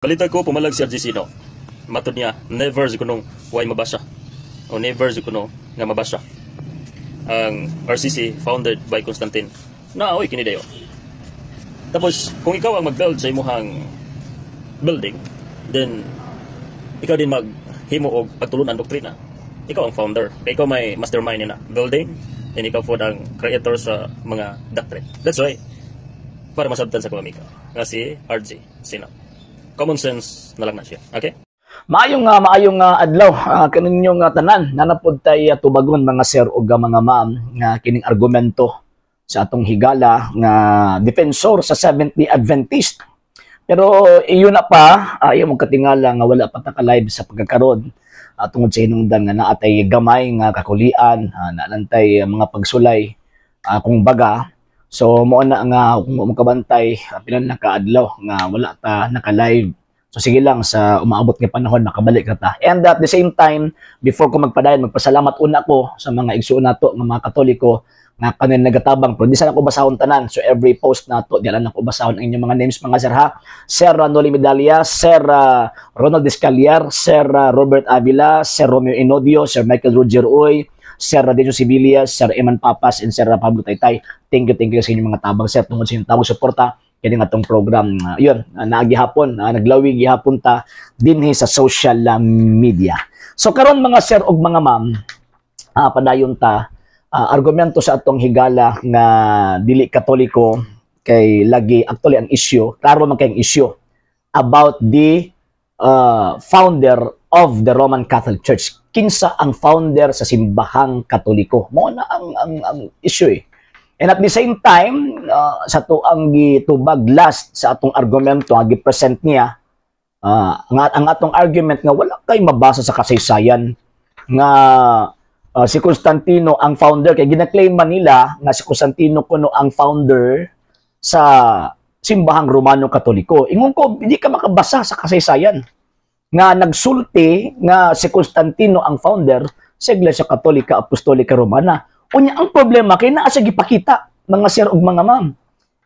Balita ko, pumalag si RG Sino. Matod niya, never si kunong way mabasa. O never si kuno nga mabasa ang RCC founded by Constantine. Na, oy, kini dayo. Tapos, kung ikaw ang mag-build sa imuhang building, then ikaw din maghimo og pagtulunan, doktrina. Ikaw ang founder. Kay ikaw may mastermind na building, and ikaw po ang creator sa mga doctrine. That's why, para masabtan sa kamika, nga si RG Sino. Common sense na lang na siya. Okay? Maayong adlaw kaninyong tanan. Nanapod tay tubagon, mga sir ug mga ma'am, nga kining argumento sa atong higala nga defensor sa Seventh-day Adventist. Pero iyon na pa, ayaw mong katingala nga wala pa ta ka live sa pagkakaron tungod sa hinungdan nga naatay gamay nga kakulian, naalantay mga pagsulay kung baga. So mo na nga kung mo kabantay, pila na kaadlaw nga wala ta naka-live. So sige lang, sa umaabot nga panahon makabalik na ta. And at the same time, before ko magpadayon, magpasalamat una ko sa mga igsuon nato nga mga Katoliko nga kanin nagatabang, pero di sana ko basahon tanan. So every post nato, di lang ako basahon ang inyong mga names, mga sir, ha. Sir Noli Medalia, Sir Ronald Escalier, Sir Robert Avila, Sir Romeo Inodio, Sir Michael Roger Uy, Sir Radyo Sibilia, Sir Eman Papas, and Sir Pablo Taytay. Thank you sa inyong mga tabang, sir, tungod sa inyong tabang suporta kini nga atong program. Yun, naagi hapon, naglawig gihapon ta dinhi sa social media. So karon, mga sir ug mga ma'am, padayon ta argumento sa atong higala nga dili Katoliko kay lagi actually ang issue, klaro man kay ang issue about the founder of the Roman Catholic Church. Kinsa ang founder sa simbahang Katoliko? Mao na ang issue eh. And at the same time, sa to ang gitubag last sa atong argumento nga gi-present niya, ang atong argument nga wala kay mabasa sa kasaysayan nga si Constantino ang founder, kay gina-claim man nila nga si Constantino kuno ang founder sa simbahang Romano Katoliko. Ingon ko, hindi ka makabasa sa kasaysayan nga nagsulti nga si Constantino ang founder sa Iglesia Katolika Apostolika Romana. Unya ang problema kay naa siya gipakita, mga sir ug mga ma'am.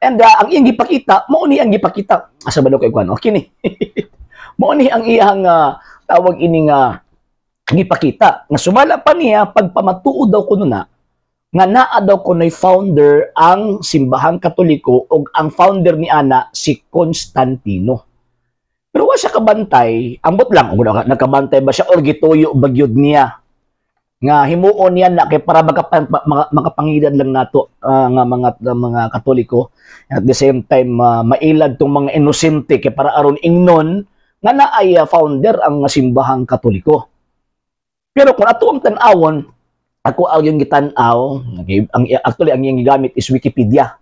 And ang iyang gipakita, mao ni ang gipakita. Asa ba daw kay kuan? Okay ni. Mao ni ang iyang tawag ini nga gipakita. Nga sumala pa niya, pagpamatuod daw kuno na nga naa daw kuno'y founder ang simbahang Katoliko ug ang founder ni ana si Constantino. Pero wa siya kabantay, ambot lang, kung nagkabantay ba siya or gituyo ba gyud niya nga himuon niya na kay para makapangilad lang nato nga mga Katoliko, at the same time mailad tong mga inosente kay para aron ingnon nga naay founder ang simbahang Katoliko. Pero kung ato ang tan-awon, ako ang yung gitan-aw, okay, ang actually ang iyang gigamit is Wikipedia.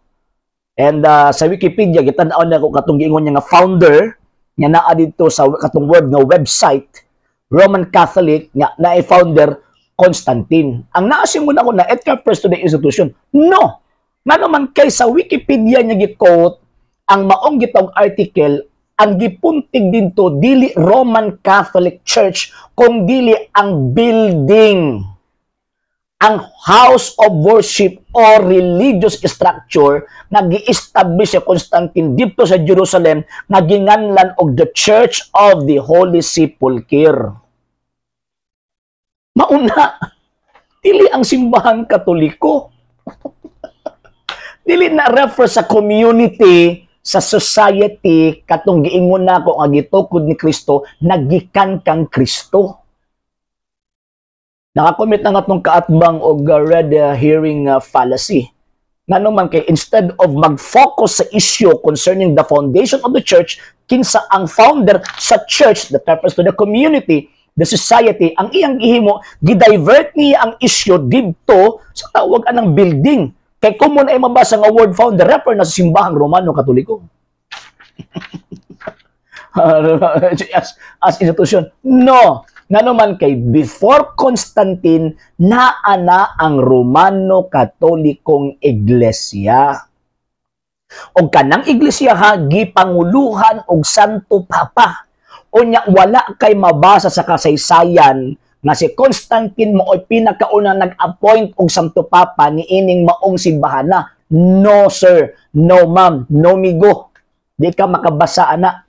And sa Wikipedia gitan-aw na ko katong giingon niya nga founder nga naa didto sa katong word nga website Roman Catholic nga naay founder Constantine. Ang naasimon ako na it refers to the institution. No. Ngano man kay sa Wikipedia niya gi-quote ang maong gitawag article, ang gipuntig didto dili Roman Catholic Church kung dili ang building, ang house of worship or religious structure nga gi-establish si Constantine didto sa Jerusalem nga ginganlan og the Church of the Holy Sepulchre. Mauna, dili ang simbahang Katoliko. Dili na refer sa community, sa society, katong giingon nako nga gitukod ni Kristo, nagikan kang Kristo. Nakakomit na nga tong kaatbang og red herring fallacy. Ngano man kay instead of mag-focus sa issue concerning the foundation of the church, kinsa ang founder sa church that refers to the community, the society, ang iyang gihimo, gidivert niya ang issue didto sa tawag anang building. Kay common ay mabasa nga word founder refer na sa simbahang Romano Katoliko as institution. No. Ngano man kay before Constantine, naa na ang Romano Katolikong Iglesia. Og kanang iglesia ha, gipanguluhan og Santo Papa. Unya wala kay mabasa sa kasaysayan nga si Constantine mao'y pinakauna nag-appoint og Santo Papa ni ining maong simbahana. No sir, no ma'am, no migo. Di ka makabasa ana.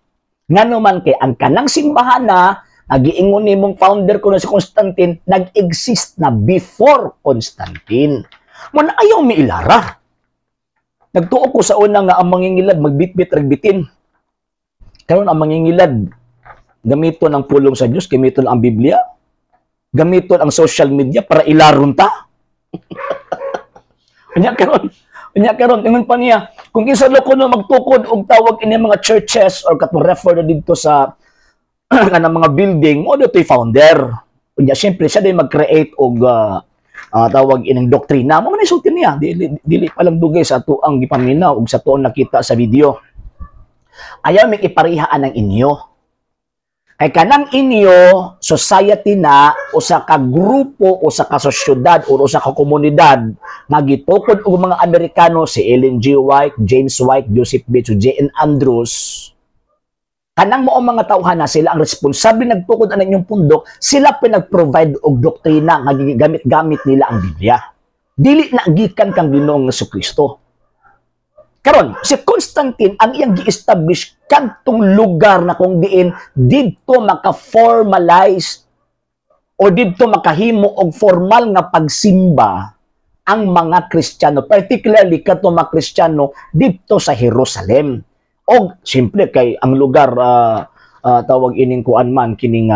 Ngano man kay ang kanang simbahan na nagiingon nimong founder kuno si Constantine, nag-exist na before Constantine. Mo na ayaw mi ilara. Nagtuo ko sa una nga ang mangingilad magbitbit rag bitin. Karon ang mangingilad gamiton ang pulong sa Dios, gamiton ang Biblia, gamiton ang social media para ilaron ta. Unya karon ingon pa niya, kung kinsa daw kuno magtukod og tawag ini mga churches or katong refer na didto sa kanang mga building, mo dito'y founder. Unya syempre siya din mag-create og tawag ining doktrina. Mo man isulti niya, dili dili pa lang dugay sa atuang gipaminaw ug sa tuong nakita sa video. Ayaw mig iparihaan ang inyo. Kay kanang inyo, society na usa ka grupo, usa ka sosyedad o usa ka komunidad nga gitukod og mga Amerikano, si Ellen G. White, James White, Joseph Bates ug J.N. Andrews. Kanang mao mga tawhan na sila ang responsable nagtukod ang inyong pundok, sila pinag-provide og doktrina nga gigamit-gamit nila ang Biblia. Dili na gikan kang Ginoong Kristo. Karon, si Constantine ang iyang gi-establish kadtong lugar na kung diin didto maka-formalize o didto makahimo og formal nga pagsimba ang mga Kristiyano, particularly kadtong mga Kristiyano didto sa Jerusalem. Og simple kay ang lugar tawag ining kuan man kining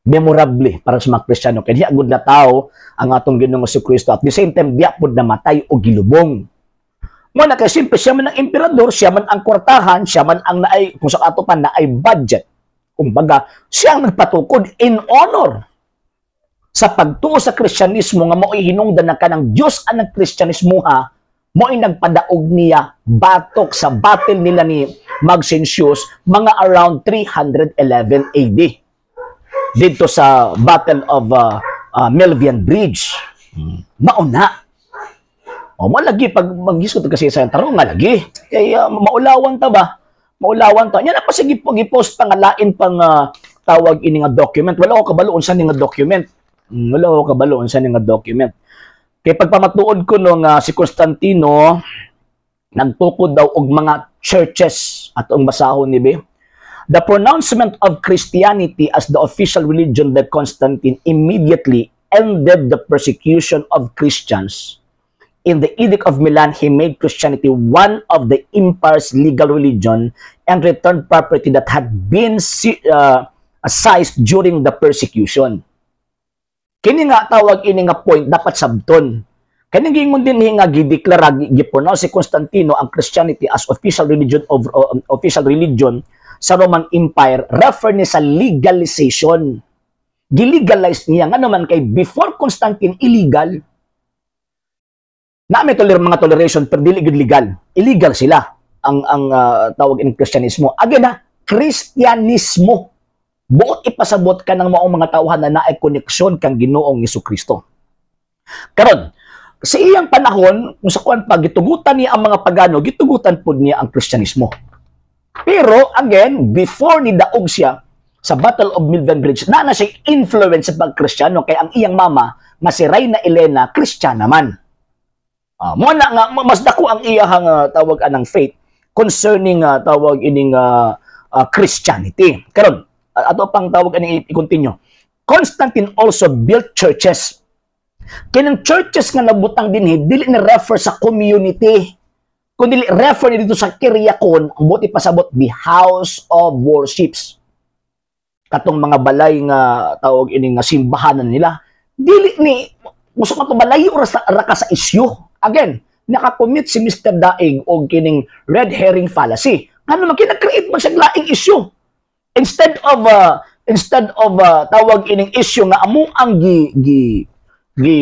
memorable para sa mga Kristiyano kay diha gud na tao ang atong Ginoong Kristo, at the same time diha pud namatay o gilubong. Mo na kay simple siya man ang emperador, siya man ang kwartahan, siya man ang naay kung sa ato pa naay budget. Kumbaga, siya ang nagpatukod in honor sa pagtuo sa Kristyanismo nga mao'y hinungdan na kanang Dios ang Kristyanismo ha, mo'y nagpadaog niya batok sa battle nila ni Maxentius mga around 311 AD dito sa Battle of Milvian Bridge. Mauna. O mo lagi pag maghisgot kasi sa tarong nga lagi. Kay maulawan ta ba? Maulawan ta. Nya na pa sige pag i-post pa nga lain pang tawag ini nga document. Wala ko kabalo unsa ni nga document. Wala ko kabalo unsa ni nga document. Kay pagpamatuod ko no nga si Constantino nagtukod daw og mga churches at ang basahon ni be. The pronouncement of Christianity as the official religion by Constantine immediately ended the persecution of Christians. In the Edict of Milan, he made Christianity one of the empire's legal religion and returned property that had been seized during the persecution. Kini nga tawag ini nga point dapat sabton. Kani giingon din nga gideklara, gipronounce si Constantino ang Christianity as official religion of official religion sa Roman Empire, refer ni sa legalization. Gilegalize niya nga naman kay before Constantine, illegal. Na may mga toleration pero dili gud legal. Illegal sila ang tawag in Kristyanismo. Again ha, Kristyanismo. Buot ipasabot ka ng maong mga tawhan na naay koneksyon kang Ginoong Kristo. Karon, sa iyang panahon, kung sa kuan pa gitugutan niya ang mga pagano, gitugutan pud niya ang Kristyanismo. Pero again, before ni daog siya sa Battle of Milvian Bridge, na siya influence sa pagkristyano kay ang iyang mama nga si Reyna Elena, Kristiyana man. Mo na nga mas dako ang iyahang tawag anang faith concerning tawag ining Christianity. Karon, ato pang tawag aning i-continue. Constantine also built churches. Kining churches nga nabutang dinhi dili ni refer sa community kundi refer ni dito sa Kyriakon, ang buot ipasabot the house of worships. Katong mga balay nga tawag ini nga simbahanan nila. Dili ni muso ka malayo ra ka sa issue. Again, nakakommit si Mr. Daig og kining red herring fallacy. Ngano man kina-create man siya laing issue. Instead of tawag ining issue nga amo ang gi gi gi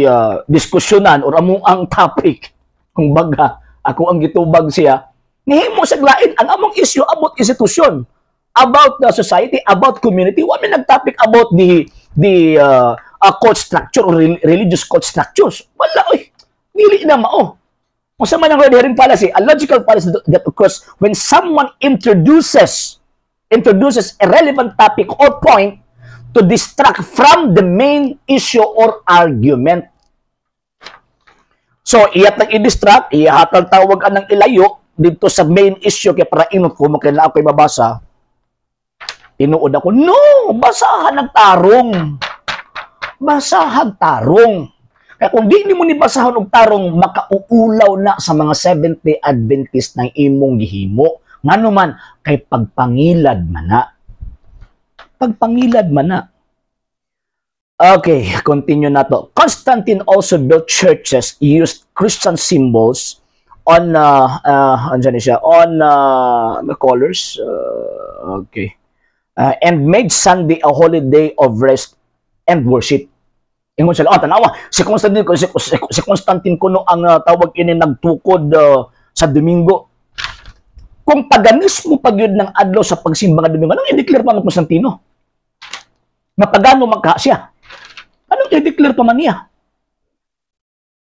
diskusyonan or amo ang topic, kung baga ako ang gitubag siya, nihimo sa lain ang among issue about institution, about the society, about community. Wa mi nag-topic about the cult structure or religious cult structures. Wala oy, dili na mao. Kung sa man ang red herring fallacy, a logical fallacy that occurs when someone introduces a relevant topic or point to distract from the main issue or argument. So, iyat nang i-distract, iyahatang tawag anang ilayo dito sa main issue kay para inot ko mo kailan ako ibabasa. Tinuod ako. No! Basahan ang tarong. Basahan tarong. Kaya kung di nimo ni basahan og tarong, makauulaw na sa mga Seventh-day Adventist ng imong gihimo. Ngano man, kay pagpangilad man na. Pagpangilad man na. Okay, continue na to. Constantine also built churches, used Christian symbols on andyan siya, on the colors. Okay. And made Sunday a holiday of rest and worship. Ingon sila, "Oh, tanawa, si Constantine kuno ang tawag ini nagtukod sa Domingo." Kung paganismo pa gyud ng adlaw sa pagsimba nga Domingo, anong i-declare pa ng Constantino? Nga pagano magka siya. Anong i-declare pa man niya?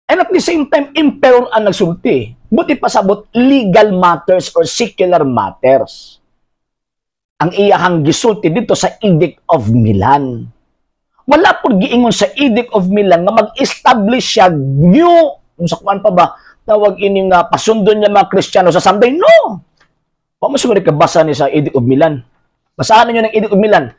And at the same time, emperor ang nagsulti. Buti pasabot, legal matters or secular matters ang iyahang gisulti dito sa Edict of Milan. Wala po giingon sa Edict of Milan nga mag-establish siya new, kung sa kuan pa ba, tawag ini nga pasundon niya mga Kristiyano sa Sunday. No! Wa mo siguro kabasa ni sa Edict of Milan. Basahan ninyo ng Edict of Milan.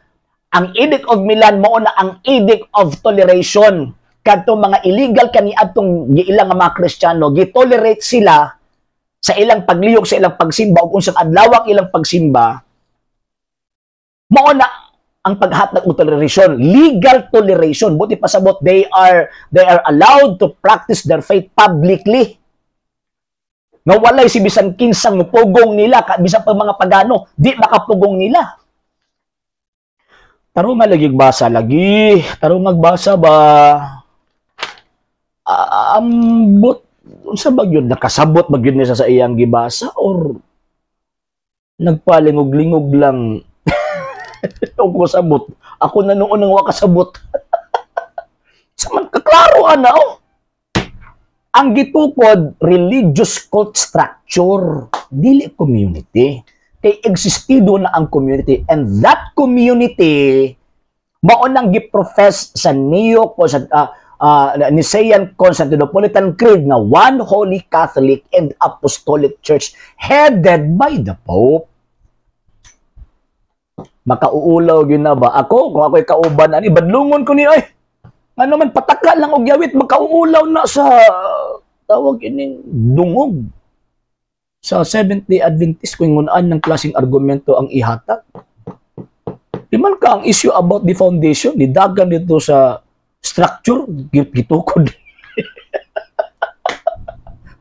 Ang Edict of Milan mao na ang Edict of Toleration. Kadto mga illegal kaniadtong giilang nga mga Kristiyano, gitolerate sila sa ilang paglihok, sa ilang pagsimba ug unsang adlaw ang ilang pagsimba. Mao na ang paghatag og toleration, legal toleration. Buti pasabot, they are allowed to practice their faith publicly. Nga walay si bisan kinsang mupugong nila, bisan pa mga pagano, di makapugong nila. Tarong nga lagi basa lagi, tarong basa ba? Ambot unsa ba gyud, nakasabot ba gyud niya sa iyang gibasa or nagpalingog-lingog lang o kasabot? Ako na noon ang wakasabot. Sa man kaklaro ana oh. Ang gitukod, religious cult structure, dili community. Kay existido na ang community and that community mao nang giprofess sa Neo Nicaean Constantinopolitan Creed nga one holy Catholic and Apostolic Church headed by the Pope. Makauulaw gyud na ba? Ako, kung ako'y kauban ani, badlungon ko ni ay. Ano man, pataka lang og yawit, makauulaw na sa tawag ining dungog sa Seventh-day Adventist kung ingon-an ng klaseng argumento ang ihatag. Di man ka ang issue about the foundation, di dagan dito sa structure, gitukod.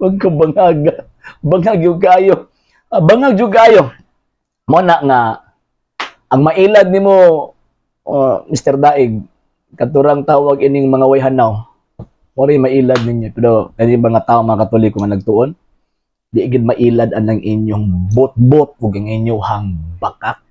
Wag ka bangag. Bangag yung kayo. Ah, bangag yung kayo. Mo na nga, ang mailad nimo, oh, Mr. Daig, katurang tawag ining mga wayhanaw. Mori mailad ninyo. Pero kani mga tao, mga Katoliko nga nagtuon, di gid mailad anang inyong bot-bot ug ang inyong bakak.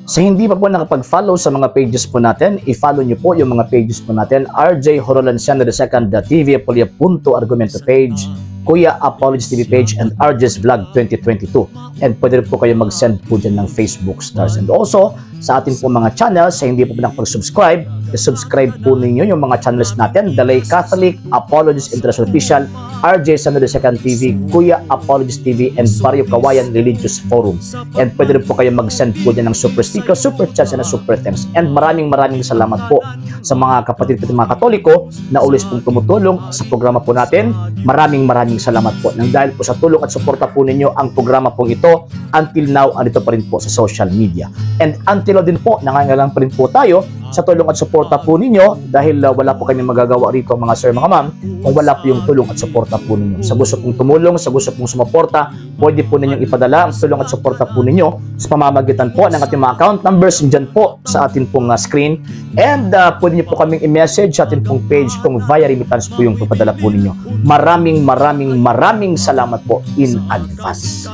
Sa hindi pa po nakapag-follow sa mga pages po natin, i-follow nyo po yung mga pages po natin. RJ Horolanciano II, TV Apolia Punto Argumento page, Kuya Apologies TV page, and RJ's Vlog 2022. And pwede rin po kayo mag-send po dyan ng Facebook stars. And also, sa ating po mga channels, sa hindi po nakapag-subscribe, i-subscribe po ninyo yung mga channels natin. Dalay Catholic, Apologies International Official, RJ Sano II TV, Kuya Apologies TV, and Barrio Kawayan Religious Forum. And pwede rin po kayo mag-send po dyan ng super sticker, super chats, and super thanks. And maraming maraming salamat po sa mga kapatid po mga Katoliko na always pong tumutulong sa programa po natin. Maraming maraming salamat po. Nang dahil po sa tulong at suporta po ninyo, ang programa pong ito until now andito pa rin po sa social media. And until now din po, nangangailangan pa rin po tayo sa tulong at suporta po ninyo dahil wala po kami magagawa rito, mga sir, mga ma'am, kung wala po yung tulong at suporta po ninyo. Sa gusto pong tumulong, sa gusto pong sumuporta, pwede po ninyong ipadala ang tulong at suporta po ninyo sa pamamagitan po ng ating mga account numbers dyan po sa atin pong screen. And pwede niyo po kaming i-message sa atin pong page kung via remittance po yung papadala po ninyo. Maraming maraming maraming salamat po in advance.